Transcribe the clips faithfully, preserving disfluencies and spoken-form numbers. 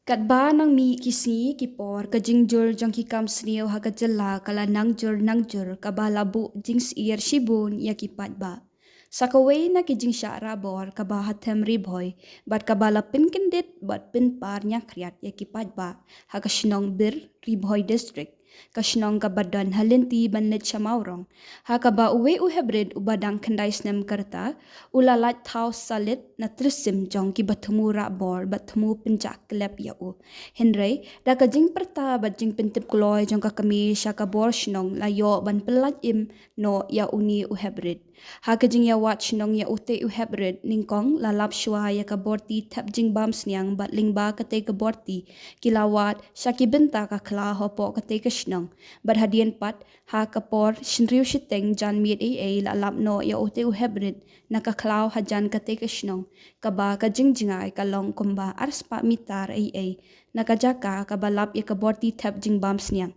Katba nang mih ki sngi ki por, ka jingjur jong ki kam sniew ha ka jylla ka la nang jur nang jur, kaba la buh jingsyier shibun ïa ki paidbah. Sa kawei na ki jingshah rah bor kaba ha them Ri Bhoi, bad kaba la pynkyndit bad pynpar ñiangkhriat ïa ki paidbah ha ka shnong Bir, Ri Bhoi District, ka shnong kaba don ha lynti ban leit sha Mawrong, ha kaba uwei u heprit uba dang khyndai snem ka rta u la lait thaw salit na tyrsim jong kiba thmu rah bor bad thmu pynjah klep ïa u. Hynrei da ka jingpyrta bad jingpyntip kloi jong ka kmie sha ka bor shnong, la ïoh ban pynlait im noh ïa une u heprit. Ha ka jingïawad shnong ïa utei u heprit, nyngkong la lap shuwa ïa ka borti thep jingbam sniang bad lyngba katei ka borti ki la wad sha ki bynta ka khla hapoh katei ka shnong. Bad hadien pat, ha ka por hynriew shiteng janmiet eiei, la lap noh ïa utei u heprit na ka khlaw hajan katei ka shnong, kaba ka jingjngai ka long kumba arspah mitar eiei na ka jaka kaba lap ïa ka borti thep jingbam sniang.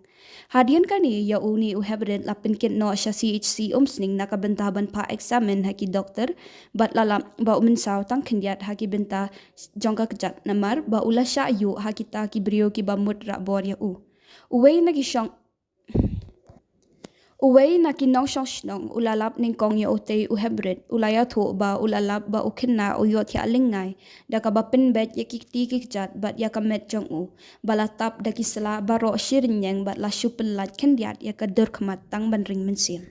Hadien kane, ïa une u heprit la pynkit noh sha C H C Umsning na ka bynta ban phah eksamin ha ki doktor, bad la lap ba u mynsaw tang khyndiat ha ki bynta jong ka kjat, namar ba u la shah ïuh ha kita ki briew kiba mut rah bor ïa u. Uwei na ki shong Uwei na ki nongshong shnong u la lap nyngkong ïa utei u heprit, u la ïathuh ba u la lap ba u khynnah u ïohthiah lyngngai da kaba pynbeit ïa ki kti ki kjat bad ïa ka met jong u, ba la tap da ki sla baroh shi rynïeng bad la shu pynlait khyndiat ïa ka dur khmat tang ban ring mynsiem.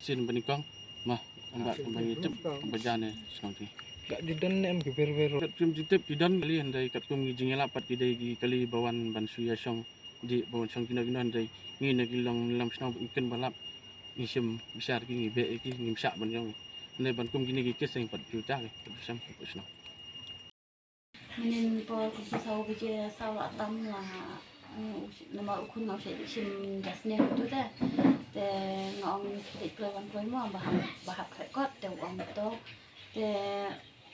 Sien ba nyngkong, ma, amba, amba ngi tip, amba jan ne, shnong ti. Ka di don ne em ki ber ber. Katkum jingtip ki don kali, hynrei katkum ki jingïalap pat ki dei ki kali ba wan ban shu ïa shong, di ba wan shong kino kino, hynrei ngi na ki long lam shnong ngi kynba lap, ngi shim bishar ki, ngi beh ki, ngim shah ban jong. Hynrei ban kum kine ki kes ngi pat ju ta ki, pat ju sham, pat ju shnong. Mynnin por kumba saw baje saw la tam la, mm, namar u khun nga u shait shim jasne tu te. Te nga ong leit kloi wan kloi mo, ba hap, ba hap khreh kot, te u ong to. Te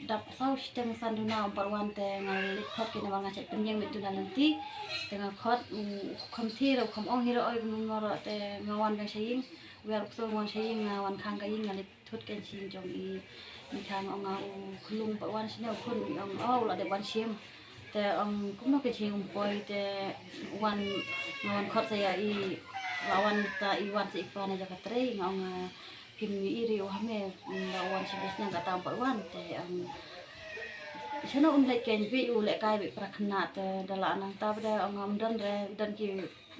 dap saw shiteng san duna um pat wan, te nga leit khot ki namar nga shait pynïeng beit tu na lynti. Te nga khot, mm, u kham thi re, u kham ong hi re oi kumno re, te nga wan beit sha ïing. Wer u ksew nga wan sha ïing, nga wan khang ka ïing, nga leit thut kein sha ïing jong i. Ni kha nga ong nga u khlung pat wan shane, u khun i ong, oh, u la dep wan shim. Te ong kumno kein sha ïing um poi, te wan, nga wan khot sa ïa i, la wan ta i wan sa i kpa na jaka trei, nga ong nga, kim i ri u hame, mm, la wan shim beit sniang kata um pat wan, te ong shano un leit kein, beit u lehkai beit pra khynnah, te da la nangta ba da ong nga um don re, don ki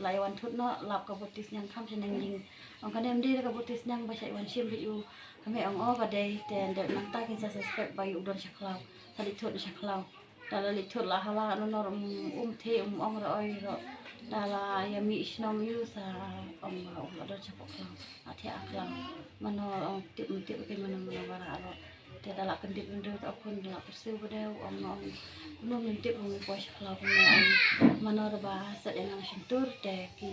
la ïa wan thut noh, lap ka borti sniang kham sha neng ïing. Ong kane ym dei da ka borti sniang ba shait wan shim beit u. Hame ong o ka dei, te nde nangta kin sa suspect ba ïa u don sha khlaw. Sa leit thut sha khlaw. Da la leit thut la hala nonor um, um the um ong re oi re. Da la ïa mih shnong ïa u sa ong ba u la don shapoh khlaw. La thiah ha khlaw. Mano ong tip ym tip kein mano mano ba rah re. Te da la kyndit bynriew te u khun da la pyrshah ba dei u ong, ong kumno ngin tip, ong poi sha khlaw kumno, ong mano re ba set ïa nga shyntur, te ki,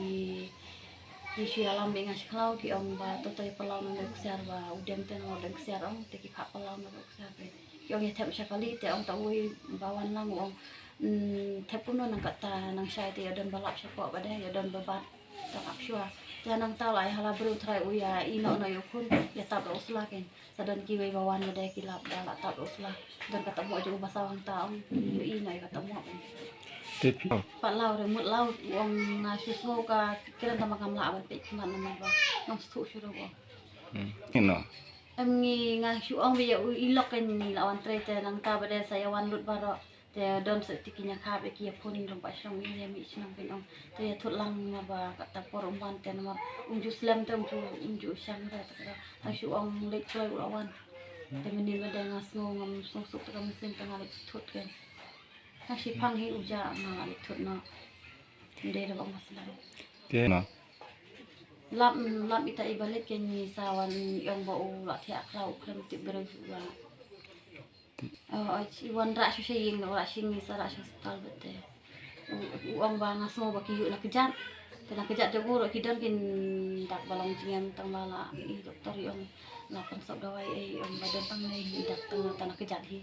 ki shu ïalam bad nga sha khlaw, ki ong ba to to ïa pynlaw na u ksiar ba u dem te, na u dem ksiar ong, te ki phah pynlaw na u ksiar te ki ong ïa thep sha kali, te ong ta uwei ba wan lang u ong, mm, thep kumno nang kata nang shai te ïa don ba lap shapoh ba dei, ïa don ba bat. Tang ap shuwa. Te nangta la ïa hala briew trai u ïa i noh noh ïa u khun, ïa tap da u sla kein. Sa don kiwei ba wan ba dei ki lap da la tap da u sla. Don kata moh jong u ba saw hangta ong, ïa i noh ïa kata moh. Te phi. Pat law re mut law u ong nga shu sngew ka kren tang ba ngam lah ban peit khmat namar ba ngam sngewthuh shuh ruh u ong. Hmm. Ino. Em ngi nga shu ong ba ïa u i lok kein ngi la wan trei te nangta ba dei sa ïa wan lut baroh. Te don sa ti ki ñiah khap ïa ki ïa phone ruh ba shong ïa mih shnong phin ong. Te ïa thut lang namar ba kata por um wan te namar um ju slem te um ju, um ju shang te te te. Tang shu ong leit kloi u la wan. Te mynnin ba dei nga sngew ngam sngewsuk te ka mynsiem te nga leit thut kein. Tang shi phang hi u ja nga la leit thut noh. Ym dei da ba ong ba slem. Te na. Lap, lap ita i ba leit kein ngi sa wan i ong ba u la thiah khlaw u khlem tip briew u la. Oh, i wan rah shuh sha ïing, u rah sha ïing ngi sa rah sha hospital bad te. U, u ong ba nga sngew ba ki ïuh na kjat. Te na kjat jong u ruh ki don kin dak ba long jingem tang ba la i doktor i ong la pynsop dawai ei i ong ba don tang ne i dak tang ta na kjat hi.